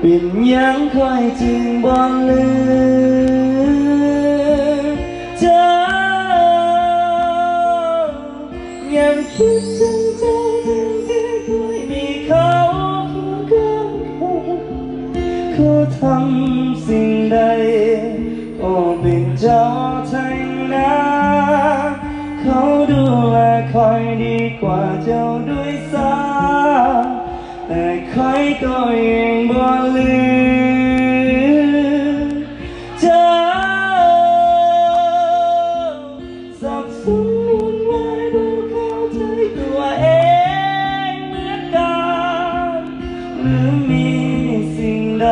ເປັນຫຍັງຂ້ອຍຈຶ່ງບໍ່ລືມເຈົ້າ? ຍັງຄິດເຖິງເຈົ້າເຖິງທີ່ຂ້ອຍມີເຂົາຢູ່ຂ້າງໆ. ຂໍທຳສິ່ງໃດ ໂອ້ ເປັນເຈົ້າແທ້ນາ. ເຂົາດູແລຂ້ອຍດີກວ່າເຈົ້າດ້ວຍຊ້ຳ. ແຕ່ຂ້ອຍກໍຍັງບໍ່ລືມເຈົ້າ. ສັບສົນວຸ່ນວາຍ ບໍ່ເຂົ້າໃຈຕົວເອງເໝືອນກັນ ຫຼືມີສິ່ງໃດ